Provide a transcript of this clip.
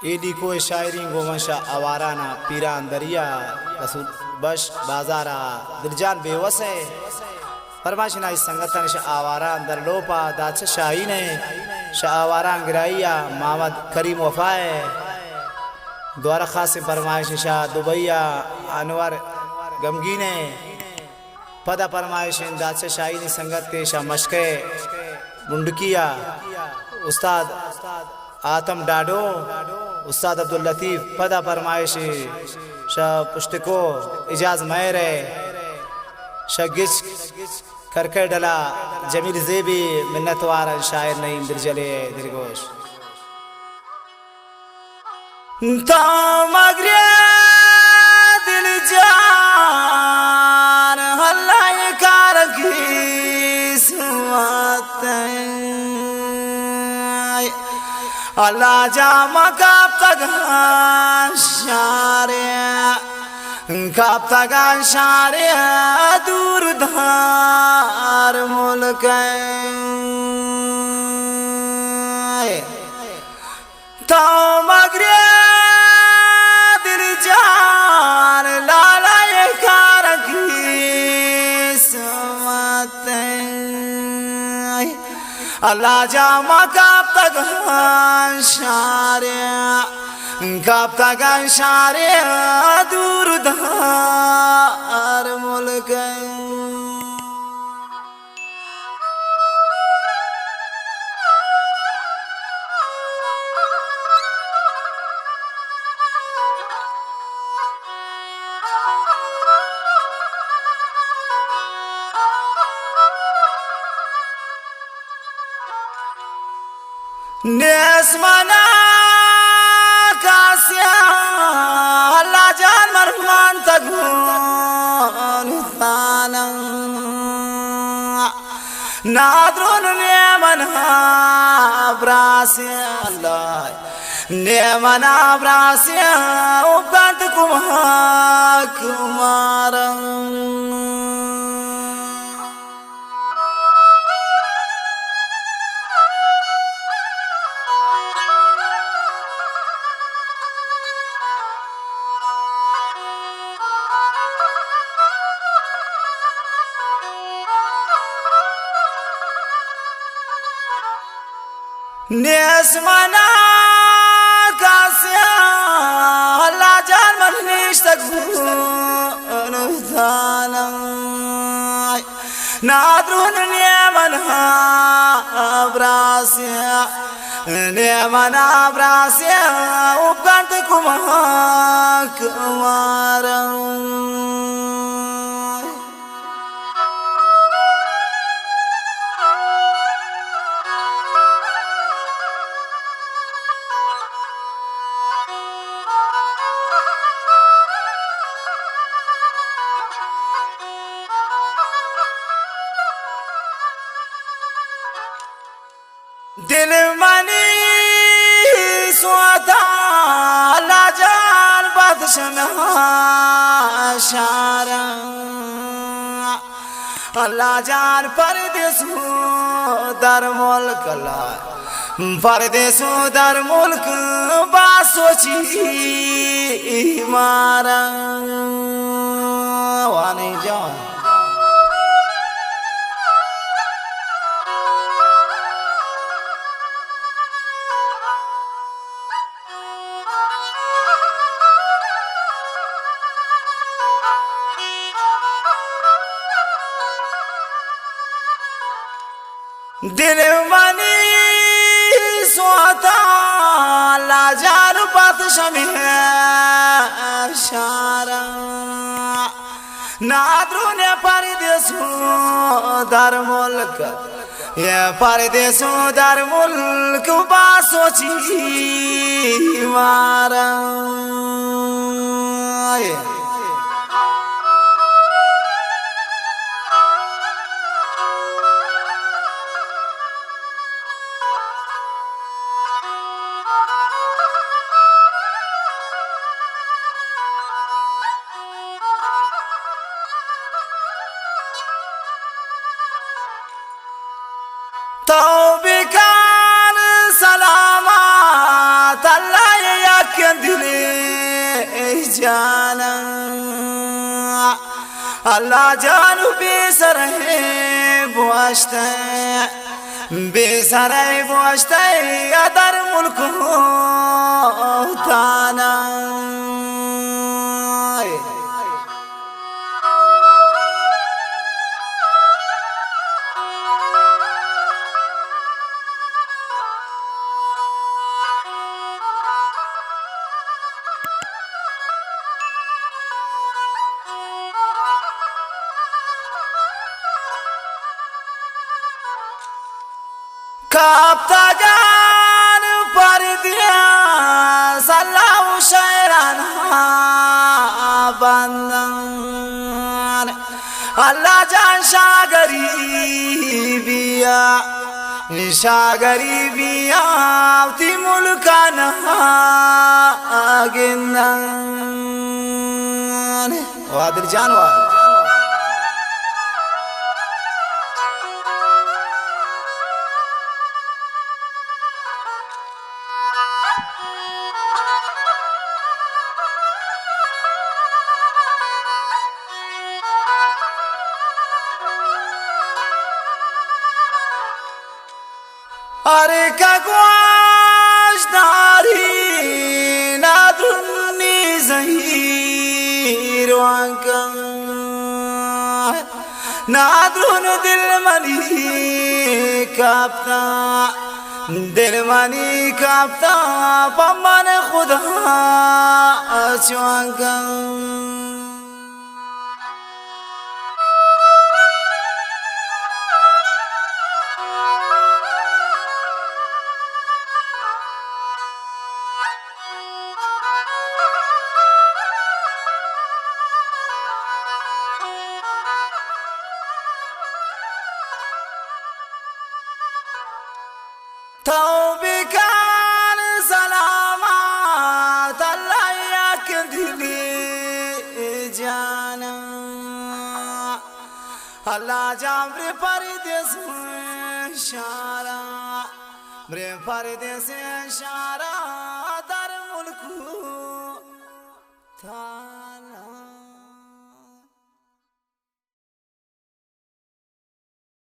اے لیکو ءِ شاعری گوں من شہ آواران ءَ پیران دریا رسول بخش بازار ءَ دلجان بے وس ءِ پرمائش نائی سنگتان شہ آواران در لوپ ءَ دادشاہ شاہین ءِ شہ آواران گرائی ءَ محمد کریم وفا ءِ دوارہ خاصیں پرمائش شہ دبئی ءَ انور گمگین ءِ پدا پرمائش انت دادشاہ شاہینی سنگت ءِ شہ مشکے بنڈکی ءَ استاد آتم ڈاڈو، استاد عبداللطیف، پدا پرمائش شہ پشتکو اعجاز مہر ءِ شہ گچ کرکے ڈلا جمیل زیبی منتوار انت شاعر نعیم درجلے ءِ دلگوش۔ تو مگرے دل جان، اللہ ءِ کار قسمت ءَ۔ اللہ جان ما کپتگاں شارے، کپتگاں شارے دور دار ملک ءَ۔ تو مگرے دل جان، لالا ءِ کار قسمت ءَ۔ اللہ جان ما کپتگاں شارے، کپتگاں شارے دور دار ملک ءَ۔ نیست منا کسے، اللہ جان من مانتگوں تانا۔ نادرون نے منا براسے اللہ، نے منا براسے او بند کمک مارا۔ نیست منا کسے، اللہ جان من نشتگ بون زاناں۔ نادرون نے منا براسے، نے منا براسے، او کنت کمک مارا۔ دل منی سوتا، اللہ جان بخش منا شارا۔ اللہ جان پردیس و در ملک، اللہ پردیس و در ملک با سوچی مارا۔ وانی جان۔ دل منی سوتا، لاجار بات شمے شارا۔ نادرون پردیس و در ملک، اے پردیس و در ملک با سوچی مارا۔ تو بکن سلامت، اللہ دل جاناں، اللہ جان بے سر ءَ بوشتہ، بے سر ءَ بوشتہ ادر ملک ءُ تاناں۔ کپتگان پردیاں سلاہ ءُ شعران ءَ بندان۔ اللہ جان شاہ غریبی ءَ، شاہ غریبی ءَ وتی ملکان ءَ گندان۔ واہ دل جان واہ۔ ہر کہ گوش داری نادرنی زہیر وانکاں، نادرن دل منی کپتا، دل منی کپتا پہ من خدا چوانکاں۔ تو بکن سلامت اللہ یک دلی جانا، اللہ جان برے پردیس شارا، برے پردیس شارا۔